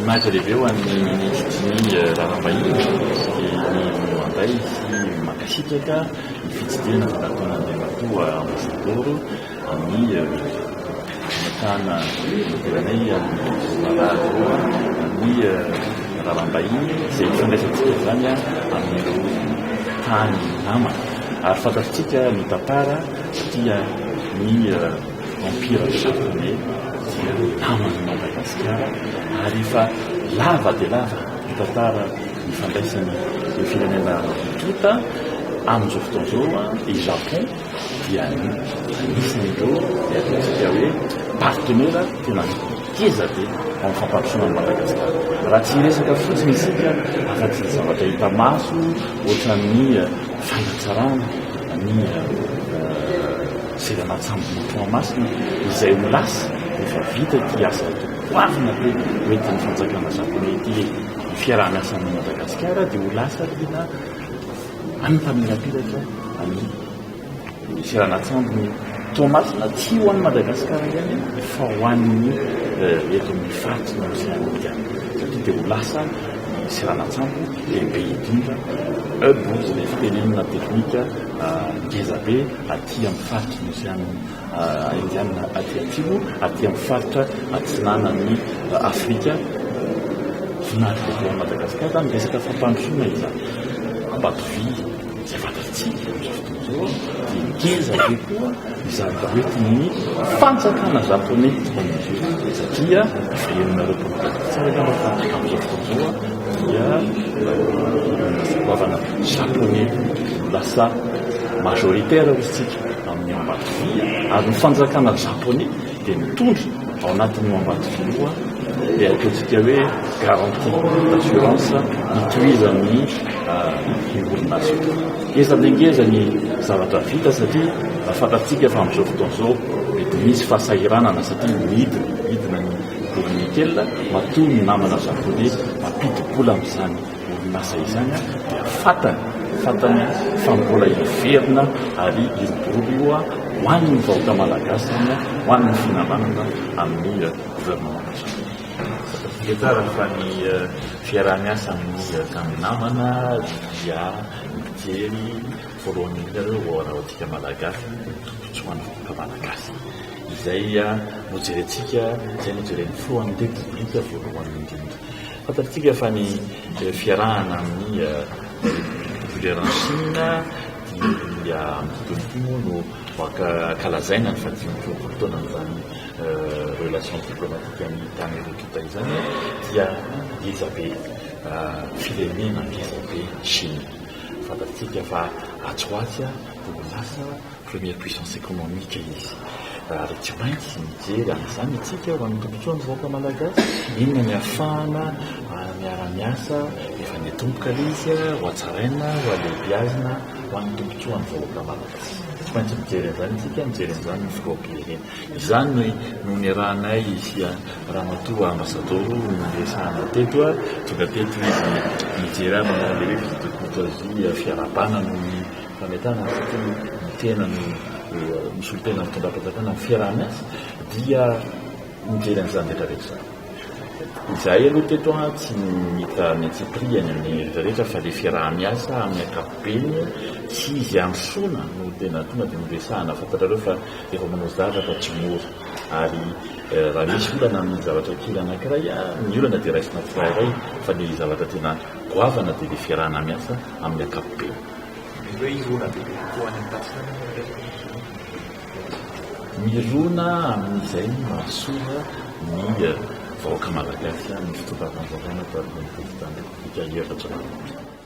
Voninahitra lehibe ho an'ny minisitry ny Raharaham-bahiny ny mandray sy mankasitraka ny fitsidihana izay nataon'Andriamatoa Ambasadaoro amin'ny fametrahana ny toeranay amin'ny raharaha ny raharaham-bahiny izay ifandraisantsika izany amin'ireo tany namana. Ary fantatsika ny tantara satria ny Empire Japonais dia naman'i Madagasikara ary efa lava dia lava ny tantara nifandraisan'ireo firenena roa tonta. Amin'izao fotoana izao i Japon dia anisan'ireo ilay ataontsika hoe partenaire tena ngeza be amin'ny fampandrosoana an'i Madagasikara. Raha tsy hiresaka fotsiny isika afa-tsy ny zavatra hita maso ohatran'ny fanatsarana ny seranan-tsambon'i Toamasina izay ho lasa rehefa vita ity asa goavana be hoentin'ny fanjakana japoney ity ny fiaraha-miasa amin'i Madagasikara dia ho lasa tena antamin'ampiratra ny seranan-tsambon'i Toamasina tsy ho an'i Madagasikara ihany fa ho an'ny eto amin'ny faritry ny Oseana Indiana satria dia ho lasa seranan-tsambo lehibe indrindra hub hozy ilay fitenenana teknika ngeza be aty amin'ny faritry ny Oseana Indiana aty atsimo, aty amin'ny faritra atsinanan'i Afrika. Voninahitra lehibe ho an'i Madagasikara izany resaka fampandrosoana izany. Ambatovy izay fantatsika amin'izao fotoana izao dia ngeza be koa izany hoentin'ny fanjakana japoney amin'izy io satria efa henonareo mpanao gazety tsara angamba fa amin'izao fotoana izao dia orinasa goavana japoney no lasa majoritaire hoy isika amin'ny Ambatovia ary ny fanjakana japoney dia mitondra ao anatin'io Ambatovia io dia ataontsika hoe garantie d'assurance hitohizan'ny io orinasa io. Ngeza dia ngeza ny zavatra vita satria fantatsika fa amin'izao fotoana izao mety misy fahasahiranana satria midina midina ny cours nickel matoa ny namana japoney mampidi-bola amin'izany orinasa izany dia fantany fantany fa mbola hiverina ary hiroborobo io ho an'ny vahoaka malagasy izany ho an'ny finamanana amin'ny gouvernement national. Fantatsika tsara fa ny fiaraha-miasa amin'ny tany namana dia mijery voalohany indrindra aloha ho antsika malagasy ny tombontsoan'ny vahoaka malagasy. Izay nojerentsika, izay nojeren'ny filohan'ny Repoblika voalohany indrindra. Fantatsika fa ny fiarahana amin'ny République populaire en Chine dia amin'ity taona ity moa no ankalazaina ny fahadimy taonan'izany relation diplomatique amin'ny tany roa tonta izany dia ngeza be, firenena ngeza be Chine. Fantatsika fa atsy ho atsy dia ho lasa Première puissance économique izy. Ary tsy maintsy mijery an'izany isika ho an'ny tombontsoan'ny vahoaka malagasy. Inona ny ahafahana miara-miasa, efa niatomboka ilay izy, ho hatsaraina, ho halehibiazina ho an'ny tombontsoan'ny vahoaka malagasy. Tsy maintsy mijery an'izany isika, mijery an'izany ny filoham-pirenena. Izany no niarahanay sy Ramatoa Ambasadaoro niresahana teto. Tonga teto izy nijery ahy manao an'ilay hoe visite de courtoisie, fiarahabana noho ny Fametahana satria ny tena no misolo tena ny fitondram-panjakana amin'ny fiaraha-miasa dia mijery an'izany rehetra rehetra izany. Izahay aloha teto tsy nita ny antsipirihany amin'ny rehetra rehetra fa ilay fiaraha-miasa amin'ny ankapobeny sy izy antsoina no tena tonga dia noresahana. Fantatrareo fa rehefa manao zavatra tsy mora ary raha misy olana amin'ny zavatra kely anankiray, ny olana dia raisina tsirairay fa ny zavatra tena goavana dia ilay fiarahana miasa amin'ny ankapobeny. Mety hoe hirona bebe kokoa any amin'ny tatsinanana ny resaka izany. Mirona amin'izay mahasoa ny vahoaka malagasy ny fitondram-panjakana tarihin'ny Prezidan'ny Repoblika Hery Rajaonarimampianina.